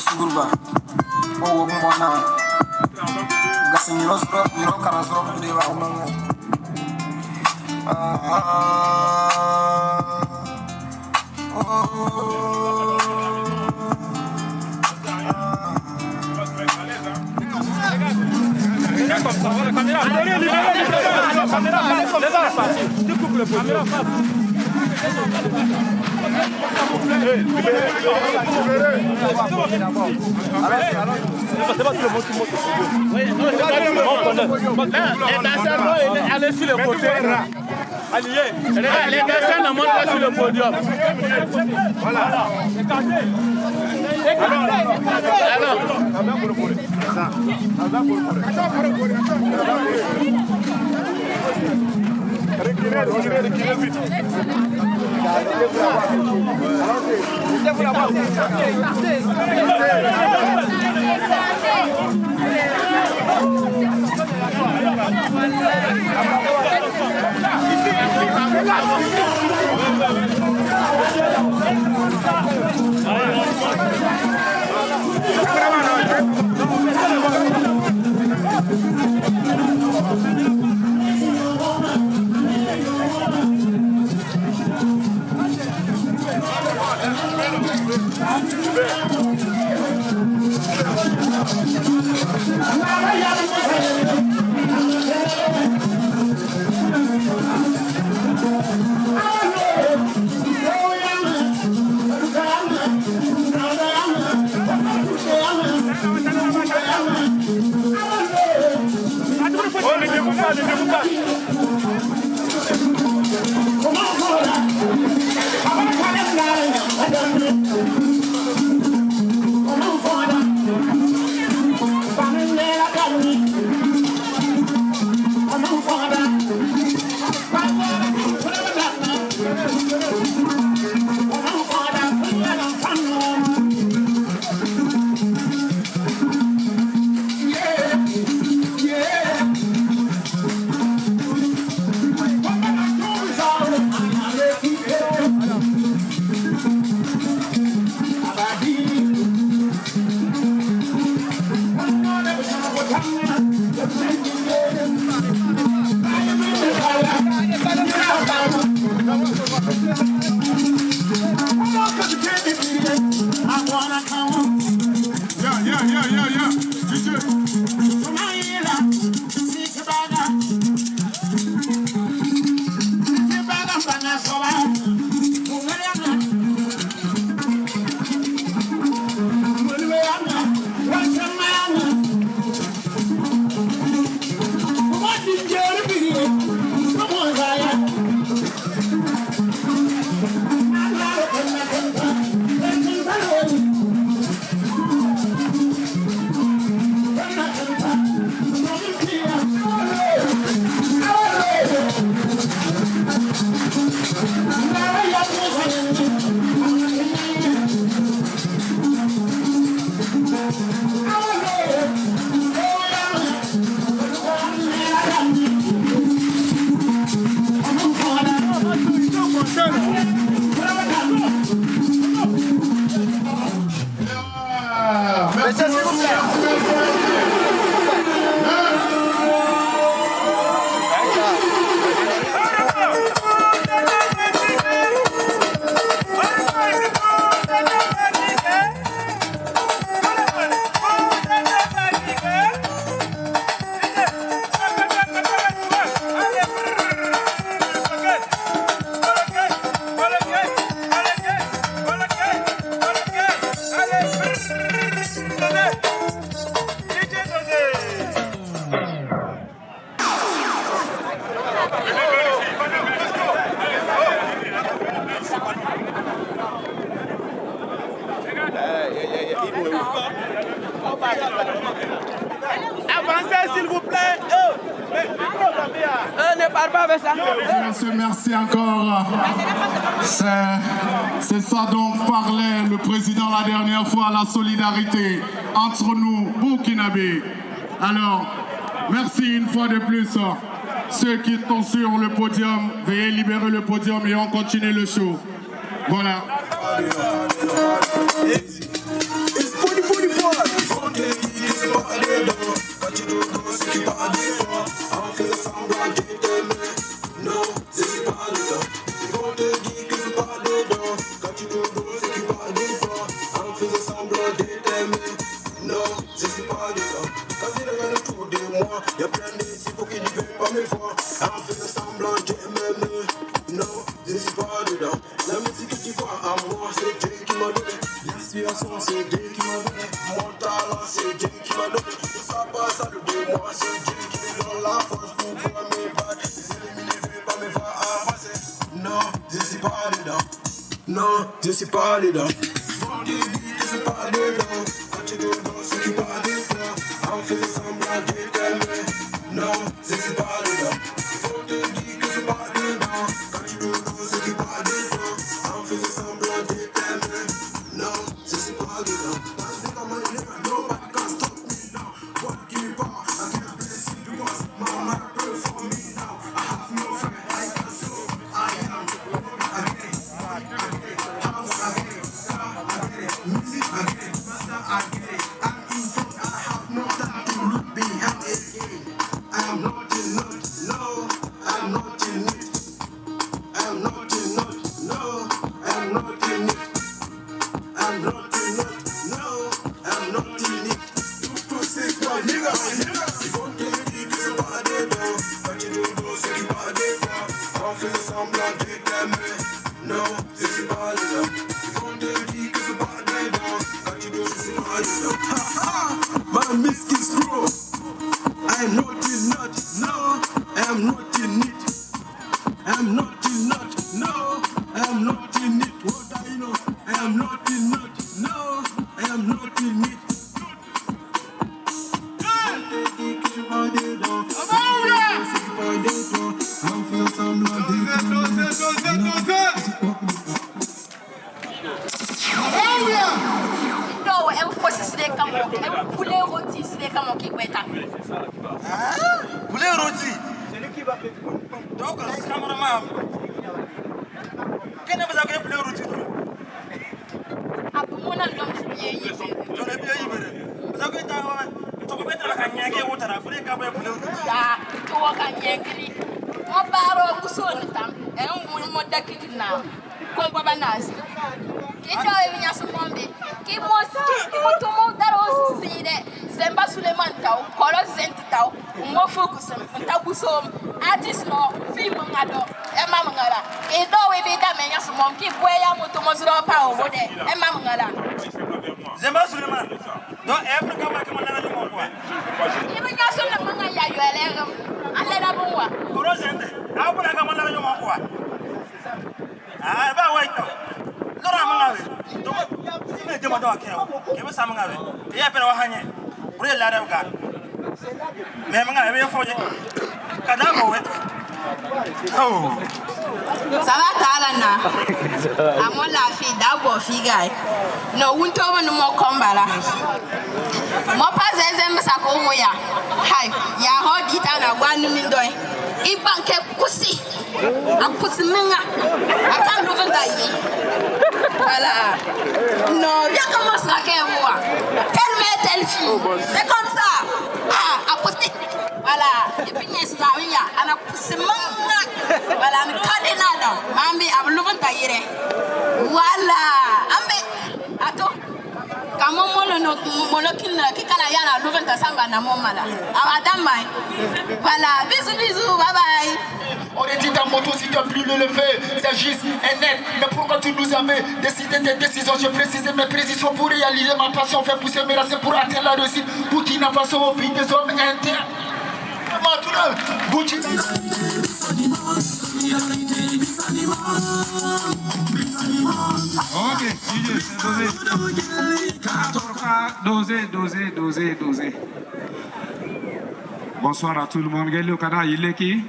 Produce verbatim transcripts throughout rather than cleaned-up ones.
Sugurba. O, o, o, na. Gasi nyiro zoro, nyiro kara zoro, kude ba, o, na. Ah, ah, oh. Là, les danseurs vont aller sur le côté. Allez, les danseurs ne montent pas sur le podium. Voilà. Alors. Reculez, reculez, reculez vite. Yeah, yeah, yeah, yeah, yeah. D J. Avancez, s'il vous plaît. Euh, mais, euh, ne parle pas avec ça. Merci, merci encore. C'est, c'est ça dont parlait le président la dernière fois, la solidarité entre nous, Burkinabés. Alors, merci une fois de plus. Ceux qui sont sur le podium, veuillez libérer le podium et on continue le show. Voilà. qui parle de toi, en faisant semblant de t'aimer. Non, je suis pas dedans. Ils vont te dire que je suis pas dedans. Quand tu te doses, c'est qui parle de toi, en faisant semblant de t'aimer. Non, je suis pas dedans. Quand il regarde autour de moi, y a plein de filles pour qui ne veulent pas me voir. En faisant semblant de m'aimer. Non, je suis pas dedans. La musique que tu vois en moi, c'est Dieu qui m'a donné. L'inspiration, c'est Dieu qui m'a donné. Mon talent, c'est Dieu qui m'a donné. Tout ça passe à l'autre de moi, c'est Dieu qui me donne la force pour pouvoir me battre. Les ennemis ne veulent pas me voir avancer. Non, je suis pas dedans. Non, je suis pas dedans. Ils vont te dire que je suis pas dedans. Quand tu te doses, c'est qui parle de toi, en faisant semblant de t'aimer. Non, je suis pas dedans. Ils vont te dire que je suis pas dedans. Quand tu te doses, c'est qui parle de toi, en faisant semblant de t'aimer. Non, je suis pas dedans. Parce que dans ma vie, nobody can stop me now. What give me power? I can't bless you because my mother pray for me now. I have no friend. I can show I am again. Again. House again. Car again. Music again. Master again. I'm in front. I have no time to look behind again. I am not in it. No, I am not in it. I am not in it. No, I am not in it. I am not in it. No, I am not in it. Two, two, six, my nigga, my nigga. Ils vont te dire que je suis pas dedans. Quand tu te doses, c'est qui parle de toi, en faisant semblant de t'aimer. Non, je suis pas dedans. Ils vont te dire que je suis pas dedans. Quand tu te doses, c'est qui parle de toi. Ha, ha. My miss is grow. I am not in it. No, I am not in it. I am not in it. No, I am not in it. What I know, I am not in it. No, I am not in it. Ndɔ, e wu fosi sile kamɔ, e wu poulet rôti sile kamɔ ki kweta. Ah, poulet rôti. Donc, cameraman. Kene basa ke poulet rôti. Abu mona lɔm bie yibere. Lɔm bie yibere. Basa ke ta wa. Tɔgɔ bɛ tara ka nyɛnge wo tara fure ka bɛ poulet rôti. Ya, tɔgɔ ka nyɛnge ni. Mo baro kuso ni tam. E mo mo daki na. Ko baba nazi. Ki dɔ e mi nyasu mɔmbe. Ki mo si, ki mo tomo daro si de. Zemba Suleman tau, kolo zenti tau. Mo focus, nta gusom. Artist no, film nga dɔ. E ma mangala. Ki dɔ we be da me nyasu mɔm. Ki bwe ya mo tomo zro pa o de. E ma mangala. Zemba Suleman. Donc, e pour kama ke mo laga nyɔmɔ quoi. I mi nyasu na manga ya yo ele. Ale da bun wa. Kolo zenti. A pour kama laga nyɔmɔ quoi. Ah, ba wa ito. Lora manga we. Tomo, i me dema dɔ ke o. Ke be sa manga we. Ke ya pere wa hanye. Bure la da ga. Me manga we fo je. Ka da mo we. Oh. Sala tala na. Amo la fi da bo fi gai. No, wunto mo no mo kombala. Mo pa zeze msa ko mo ya. Hai, ya ho di ta na wa nu mi ndoi. I banke kusi. A kusi menga. A kan luvunda yi. Voilà. Non, viens comment ça qu'elle voit. Telle mère, telle fille. C'est comme ça. Ah, a kusi. Voilà. Et puis, il y a ça, oui, il y a. A na kusi menga. Voilà, on cadenas. Mambi, a luvunda yi re. Voilà. Ambe. Ato. Kamo molo no, molo kin na, ki kala ya na luvunda samba na mo mala. Awa damai. Voilà, bisous, bisous, bye bye. On aurait dit dans moto, si tu as plus le, le feu, c'est juste un net. Mais pourquoi tu nous as mis décider tes décisions? J'ai précisé mes précisions pour réaliser ma passion, faire pousser mes racines pour atteindre la réussite. Burkina Faso au pays des hommes inter. Burkina. Ok, D J, dose. Dose, dose, dose, dose. Bonsoir à tout le monde. Gelu kana ileki.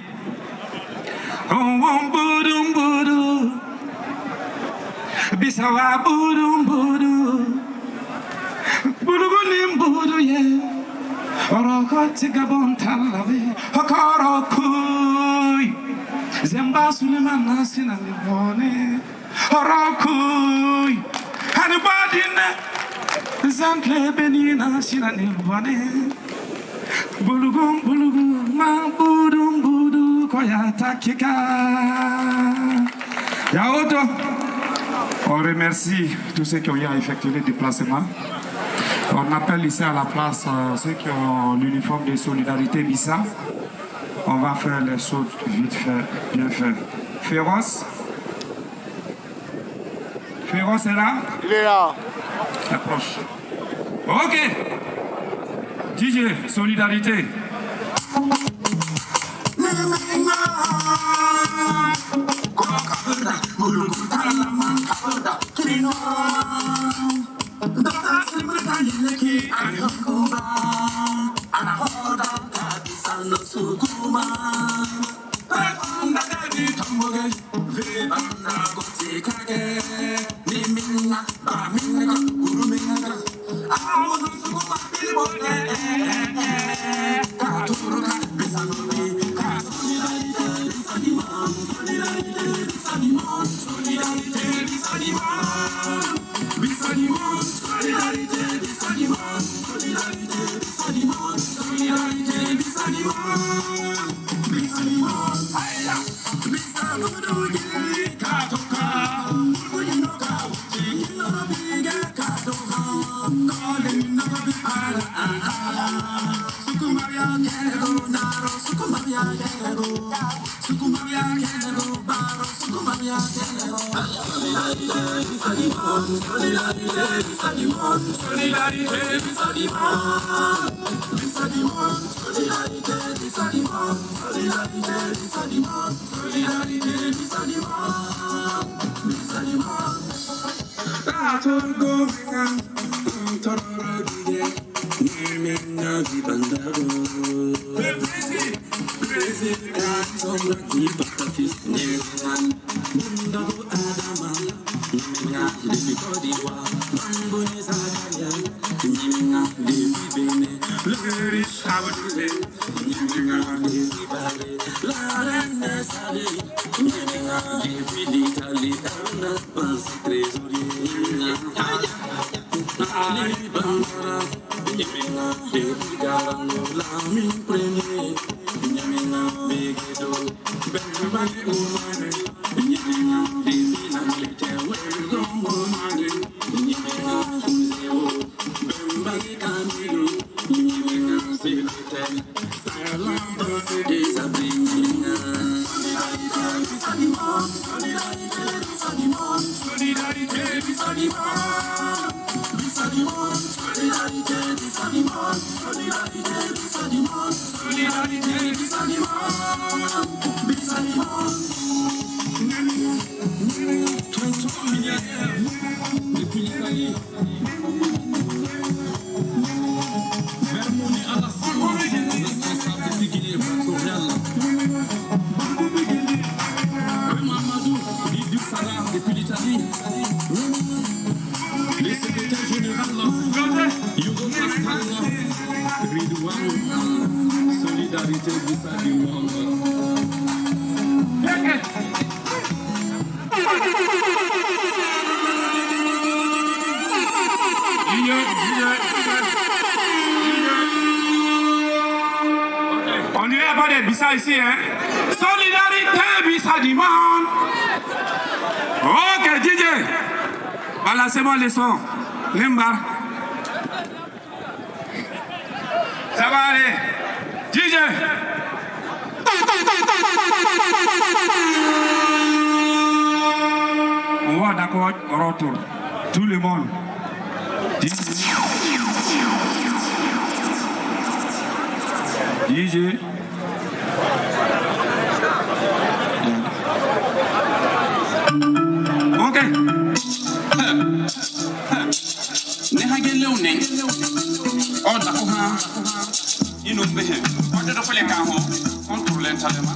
Om, om, budum, budu. Bisawa budum, budu. Bulugunim budu ye. Oroko tiga bon talabe. Okoro kui. Zemba Suleman na sina ni bone. Orokui, anybody ne, zantle beni na sina ni bone. Bulugum, bulugum, ma budum, budu, koya takika. Yaoto. On remercie tous ceux qui ont eu à effectuer le déplacement. On appelle ici à la place, euh, ceux qui ont l'uniforme de solidarité Bisa. On va faire les choses vite fait, bien fait. Féroce. Féroce est là ? Il est là. Approche. Ok. D J, solidarité. Vermoni Alassane, responsable de Guinée équatoriale. Mamadou Didou Sara depuis l'Italie. Le secrétaire général, Yogo Pascal, Ridouane, solidarité Bisa du monde. On dirait pas des Bisa ici, hein ? Solidarité Bisa du monde. Ok, D J. Balancez-moi le son. Nimba. Ça va aller. D J. On va d'accord, on retourne. Tout le monde. D J. D J. Ok. Nehage leone. O dakoha. Inu mbehe. O dodo pele ka ho. Contrôle talema.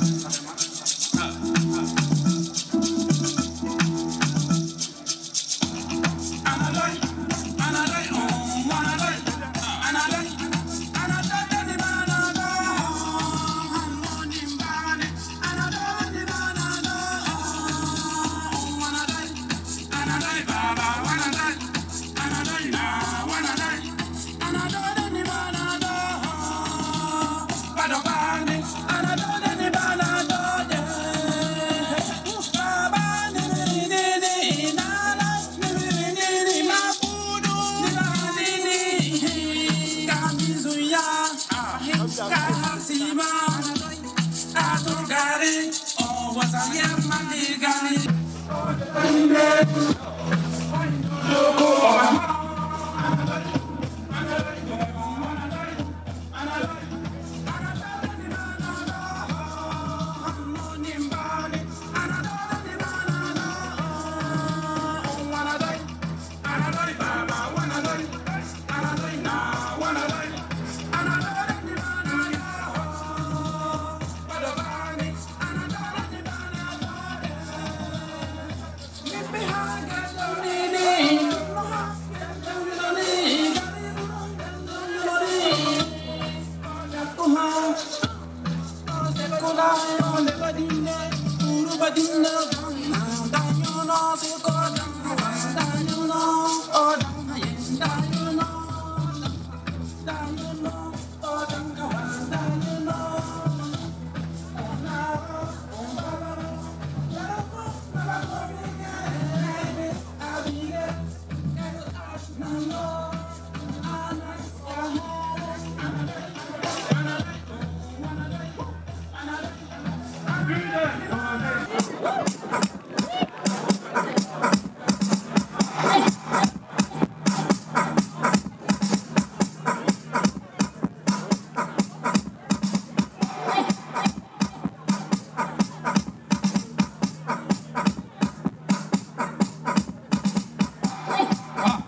Ah,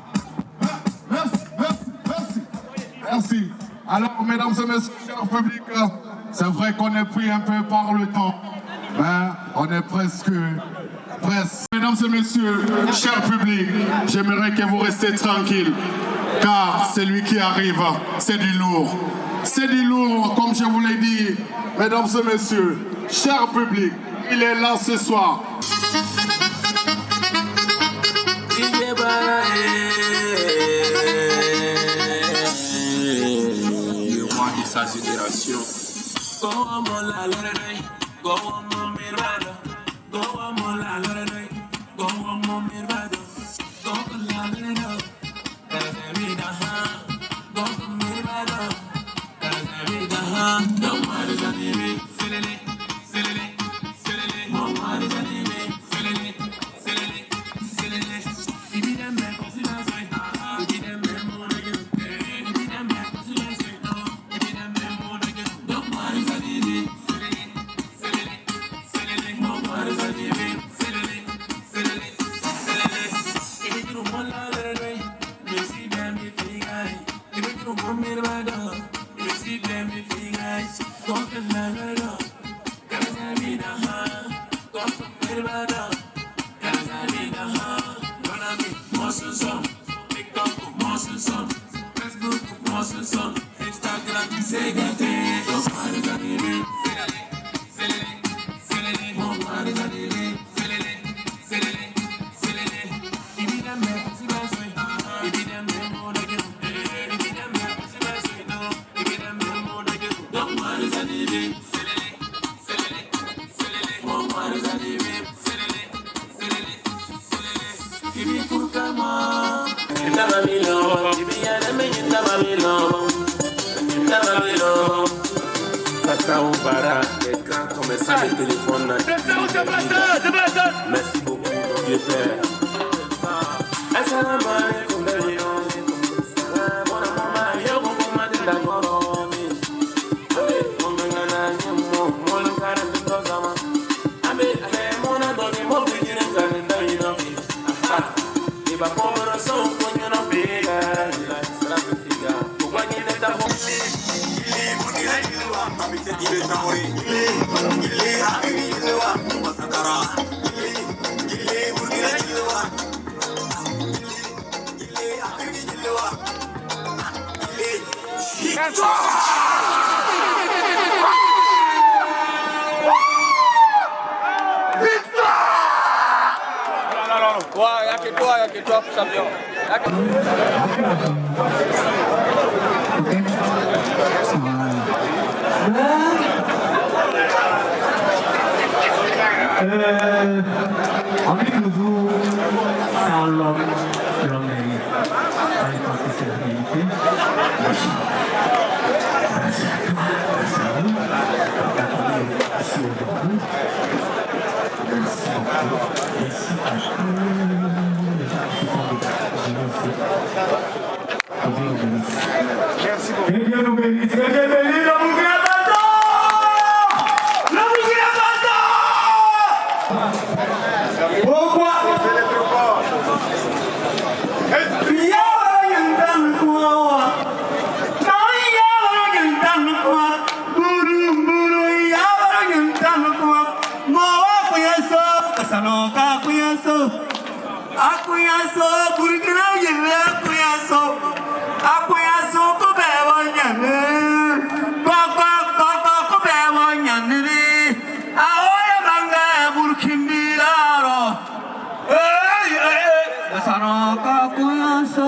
merci, merci, merci. Merci. Alors, mesdames et messieurs, cher public, c'est vrai qu'on est pris un peu par le temps, mais on est presque, presque. Mesdames et messieurs, cher public, j'aimerais que vous restez tranquilles, car celui qui arrive, c'est du lourd. C'est du lourd, comme je vous l'ai dit, mesdames et messieurs, cher public, il est là ce soir. Le roi de sa génération. Saka o bara, les grands commerçants de téléphone. Merci beaucoup, mon vieux frère. Assalamu alaikum, baby. Wah, y'a que toi, y'a que toi, champion. Y'a que... Euh, en plus, nous, c'est un long, long mérite. Pas une partie célébrité. Merci. Merci à toi, merci à vous. D'être ici aujourd'hui. Merci beaucoup. Merci à vous. Que Dieu nous bénisse, que Dieu bénisse le Burkina Faso. Le Burkina Faso. Pourquoi? Yabara ñintan kuwa. Yabara ñintan kuwa. Buru, buru, yabara ñintan kuwa. Mowa kuyaso, kasano ka kuyaso. Akuyaso, Burkina yele akuyaso. Akuyaso, kubebo ñane. Koko, koko, kubebo ñane. Aoya manga Burkina ro. Ey, ey, ey. Kasano ka kuyaso.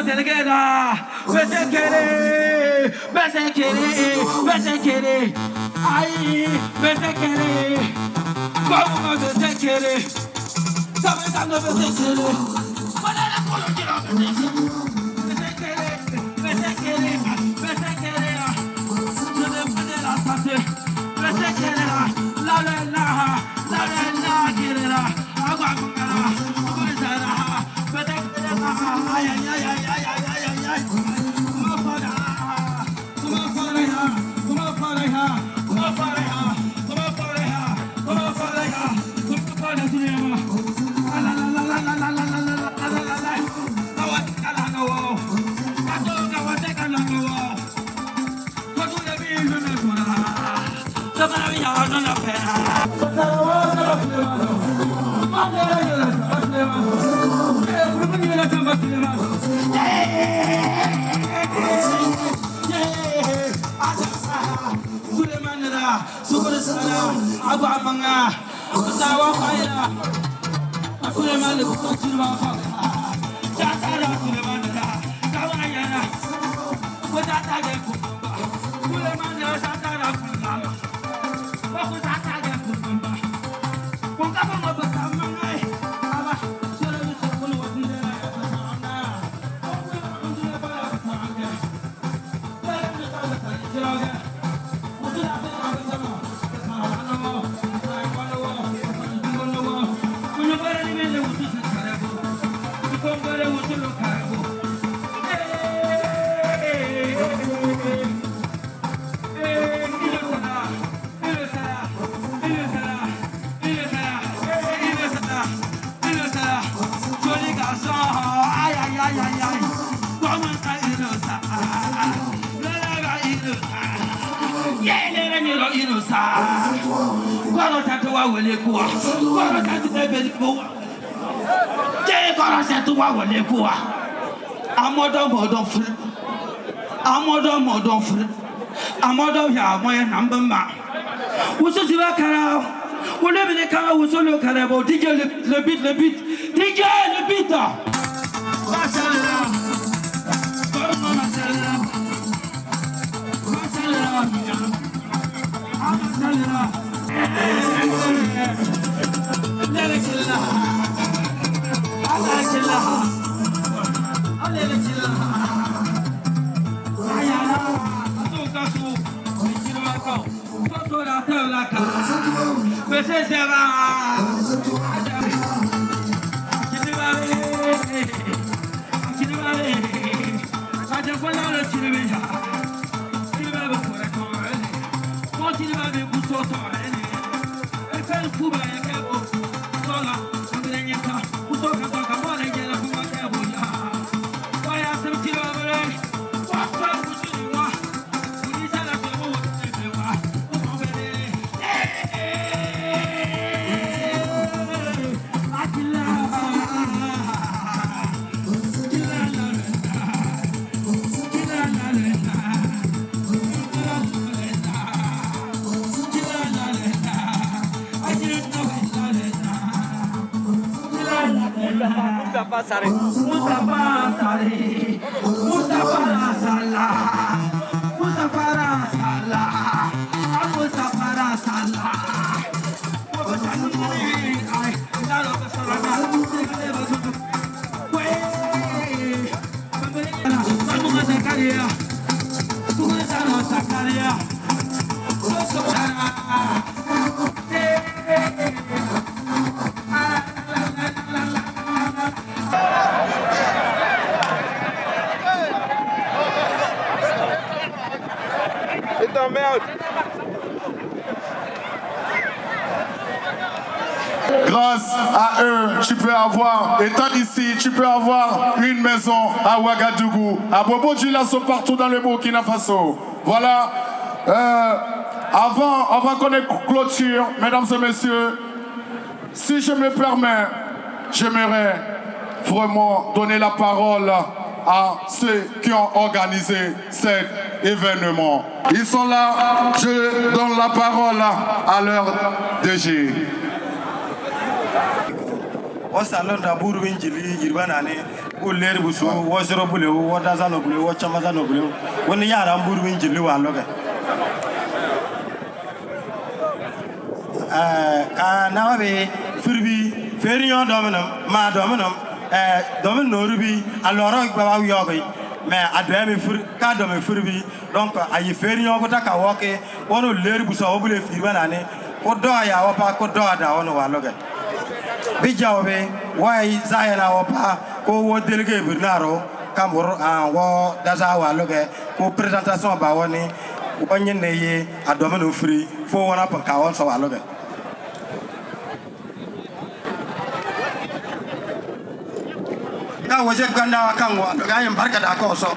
Delegada, besekere, besekere, besekere. Ai, besekere. Como besekere? Sabe cuando besekere? Para la colonia besekere. Besekere, besekere, besekere. Sulemani da, sukuru sara, agu amanga. Sawa faira. Sulemani da, Sulemani da. Sawa yara. Ko tata ge ko. Sulemani da, tata ge ko. Ko tata ge ko. Ko ka ko ma ba ta ma ngai. Aba, sura ni ko no wa ni da. Yelere ni lo ino sa. Koro tatu wa wele kuwa. Koro tatu de beli kuwa. Je koro tatu wa wele kuwa. Amodo modo fri. Amodo modo fri. Amodo ya moya namba ma. Wusu ziba kara. Wule bine kara wusu lo kara bo. D J le, le beat, le beat. D J le beat. Mashallah. Mashallah. Mustafa Sare. Mustafa Sare. Mustafa Sala. Mustafa Sala. Mustafa Sala. Grâce à eux, tu peux avoir, étant ici, tu peux avoir une maison à Ouagadougou, à Bobo-Dioulasso, partout dans le Burkina Faso. Voilà. Euh, avant, avant qu'on ait clôture, mesdames et messieurs, si je me permets, j'aimerais vraiment donner la parole à ceux qui ont organisé cet événement. Ils sont là, je donne la parole à leur D G. Wa salon da buru win jili yirba nani, u leri busu, wa zoro bule, wa dazano bule, wa chamaza no bule. Wa ni yara buru win jili wa loge. Eh, ka na wa be firi bi, feri nyo dominum, ma dominum, eh, domin no rubi, a loro gba wa yogi, me a domi firi, ka domi firi bi, donc, a yi feri nyo ko ta ka woke, wa no leri busu, wa bule firi ba nani, ko do ya wa pa, ko do da wa no wa loge. Bi jaw be, wa yi zaya na wa pa, ko wa delege birnaro, ka moro, a, wa daza wa loge, ko présentation ba wa ni, wa nyin ne yi, a domi no firi, fo wa na pa ka wa so wa loge. Ka waje ganda wa kan wa, ga yin barka da ko so.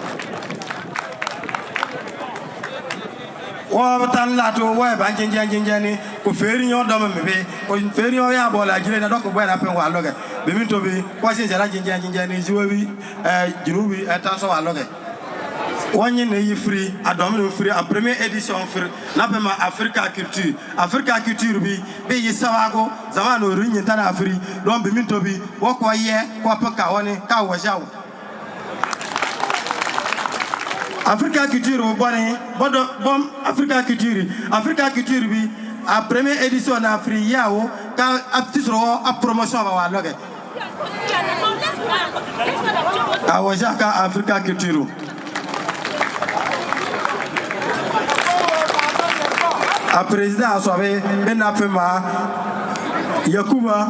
Wa tan la to wa ba jinjin jinjin ni, ko feri nyo domi mi be, ko feri nyo ya bola jire na doko bwa na pen wa loge. Bi mi to bi, kwa sin jara jinjin jinjin ni, zuwa bi, eh, junubi, eh, tan so wa loge. Wa nyin ne yi firi, a domi no firi, a première édition firi, na pe ma Africa Culture. Africa Culture bi, bi yi sawa go, zaman no ri nyin tana firi, donc bi mi to bi, wa kwa ye, kwa pa ka wa ni, ka wa jaw. Africa Culture wo boni, bodo, bom, Africa Culture, Africa Culture bi, a première édition na firi ya wo, ka a titre wo, a promotion ba wa loge. A waje ka Africa Culture. A président a sobe, be na pe ma Yakuba,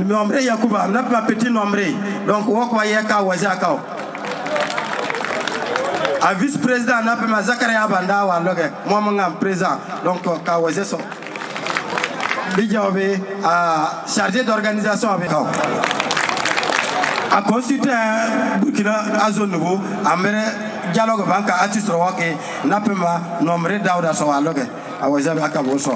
Nombre Yakuba, na pe ma Petit Nombre. Donc, wa kwa ye ka waje ka. A vice-président na pe ma Zakaria Banda wa loge, mo mo ngam président. Donc, ka waje so. Bi jaw be, a chargé d'organisation be. A constitué Burkina a zone nouveau, a mere Dialogue ban ka artist ro wa ke na pe ma nombre Dauda Sow a loge. A wa zɛb a ka bo so.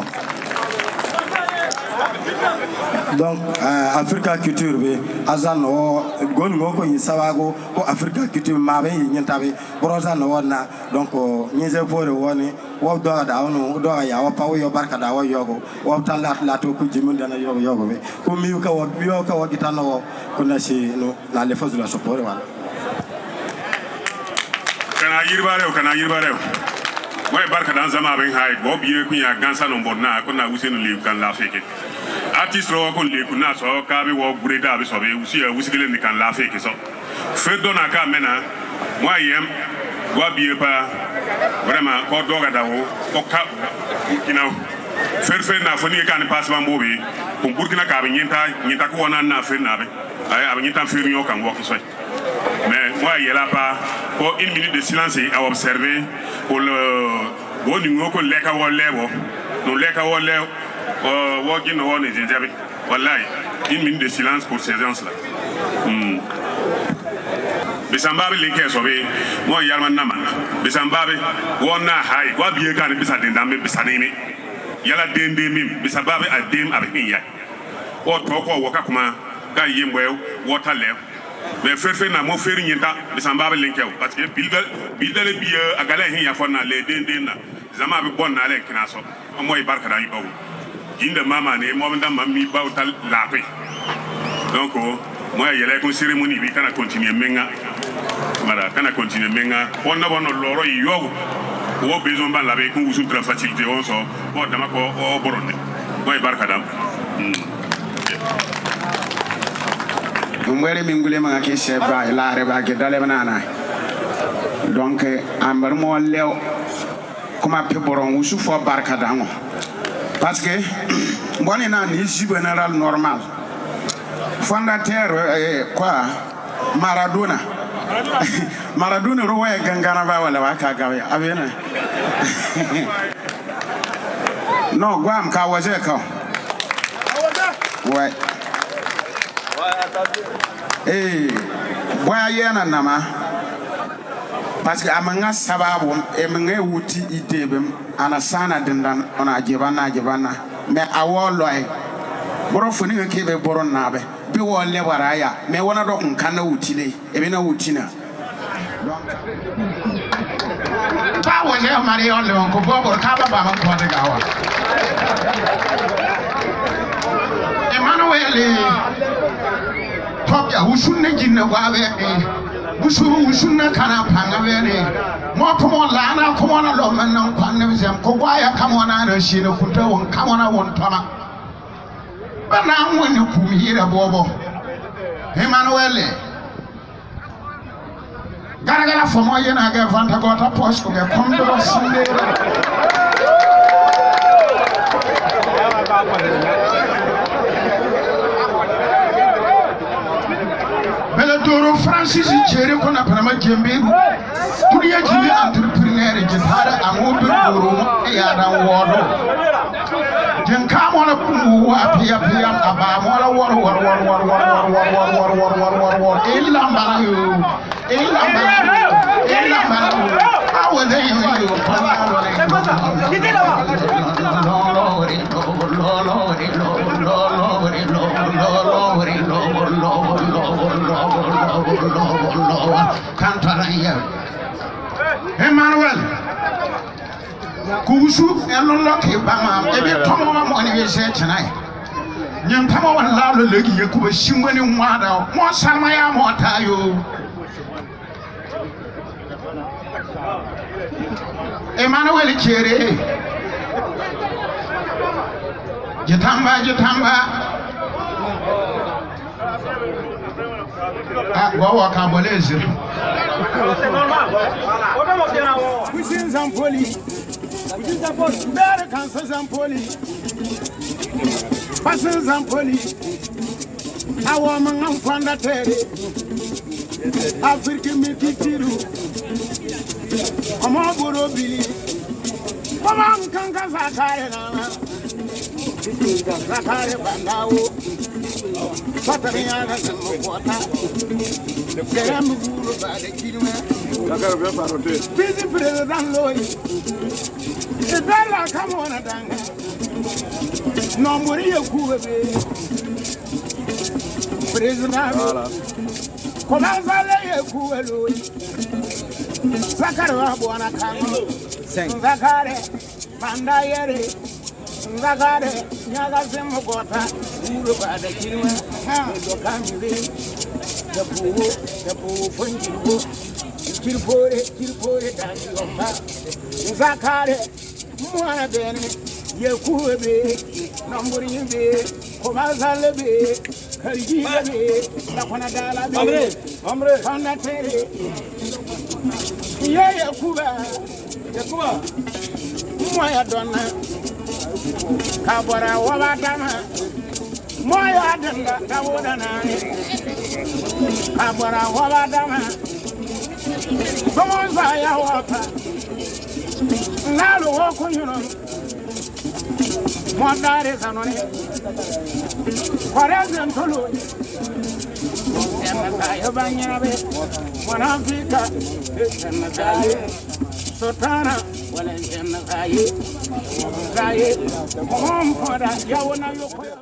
Donc, euh, Africa Culture be, a zan no, go ni ngo ko yin sawa go, ko Africa Culture ma be, yin ta be, boro zan no na. Donc, nyi ze fo re woni, wa doga da wonu, doga ya, wa pa wo yo barka da wa yo go, wa tan lat lat ko jimun da na yo yo go be. Ko mi ka wa, mi ka wa gita no, ko na si no, na le fo zula so fo re wa. Kana yirba rew, kana yirba rew. Wa barka dan zama ben hay, bo biye ku ya gansa no mbon na, ko na wusi no liw kan la feke. Artist ro ko liw ku na so ka be wo gure da be so be, wusi ya, wusi gele ni kan la feke so. Fe do na ka mena, wa yem, wa biye pa, vraiment, ko doga da wo, ko ka, kina. Fer fer na fo ni kan pass ban bo be, ko Burkina ka be nyinta, nyinta ko na na fer na be. Ay, a be nyinta fer nyo kan wo ki so. Mais, moi, yela pa, pour une minute de silence, à observer, pour le, wo ni ngo ko leka wo le wo. No leka wo le, euh, wo gi no wo ne zinzabi. Wallahi, une minute de silence pour ces gens-là. Hmm. Bisamba be linke so be, mo yarman naman. Bisamba be, wo na hay, wa biye kan bisa dindam be bisa ni mi. Yala dende mi, bisamba be a dem a be hin ya. O to ko wo ka kuma, ka yimbo wo ta le. Mais fer fer na mo fer nyinta, bisamba be linke o. Parce que bilda, bilda le biye, a gala hin ya fo na le den den na. Zama be bon na le kina so. Mo i barka da i bawo. Ginda mama ne, mo da mami bawo ta la pe. Donc, mo ya yele ko cérémonie bi kana continuer menga. Mara, kana continuer menga. Wonna wonno loro i yo. Wo besoin ban la be ko wusu tra facilité on so. Wo dama ko o boronde. Mo i barka dam. Hmm. Mbwere mi ngule manga ke se ba, la re ba ke dale banana. Donc, ambar mo leo, kuma pe boron wusu fo barka dango. Parce que, bon, na ni zi général normal. Fondateur, euh, quoi, Maradona. Maradona ro wa gangana ba wala wa ka gawe. A be na. Non, guam ka waje ka. Ouais. Eh, bwa yena nama. Parce que a manga sababu, e manga wuti idée be, ana sana dindan, ona jebana, jebana. Mais a wo loi. Boro funi ke be boro na be. Be wo le waraya. Mais wona do kun kana wuti le. E be na wuti na. Ba wo je mari on le ko bo bo ka ba ba man ko de gawa. Emmanuel, eh, top ya, wusun ne jinne gwa be, eh. Wusu, wusun ne kana panga be ne. Mo ko mo la na, ko mo na lo man na kwan ne zem. Ko gwa ya ka mo na na shi ne kunta won, ka mo na won tama. Ba na won ne kumi ira bobo. Emmanuel, eh. Garagara fo mo yena ga vanta gota pos ko ga kondo sinde. Bele doro Francis Jere ko na panama jembe. Dunia jili entrepreneur jitara amu bi doro ya dan wodo. Jin ka mo na kumu wa pia pia aba mo na wor wor wor. Illa mara yo. Illa mara yo. Illa mara yo. Awa de yo yo. Kantara ya. Emmanuel. Kugusu, eno lo ke ba ma, ebe tomo wa mo ni be se tena. Nyen tomo wa la lo legi ye kuba shimba ni mwada, mo salma ya mo ta yo. Emmanuel Chere. Jitamba, jitamba. Ah, wa wa ka bole zir. Kusin Zampoli. Kusin Zampoli. Bere kansa Zampoli. Pasin Zampoli. Awa manga fondateur. Afrique mi kitiru. Omo boro bili. Mama mkanga zakare na. Zakare bandawo. Patariña na sema kota. Kere mi guru ba de kirma. Visi president loi. Idala kamona danga. Nombori ye kuwe be. President. Voilà. Komasa le ye kuwe loi. Zakari wa bwana kamo. Seng. Zakari. Banda yere. Nzakare, nyaga sema kota, uru bada kirwa, ha, ndo kamire, da buwo, da buwo, fon kirwo, kirpore, kirpore, da yomba. Nzakare, mwana bene, ye kuwe be, namburi be, komasa le be, karigi le be, da kona dala be. Amre, amre. Kona tere. Ye, ye kuba. Yakuwa. Moya donna. Ka bora waba dama. Moya donna, da woda na. Ka bora waba dama. Bonza ya wapa. Nalo woko yuno. Mo dare sanoni. Kware zentolo. Sena sayo banyana be. Mwana Afrika. Sena sayo. Sotana. Wala sena sayo. Sayo. Home for that. Ya wona yoko.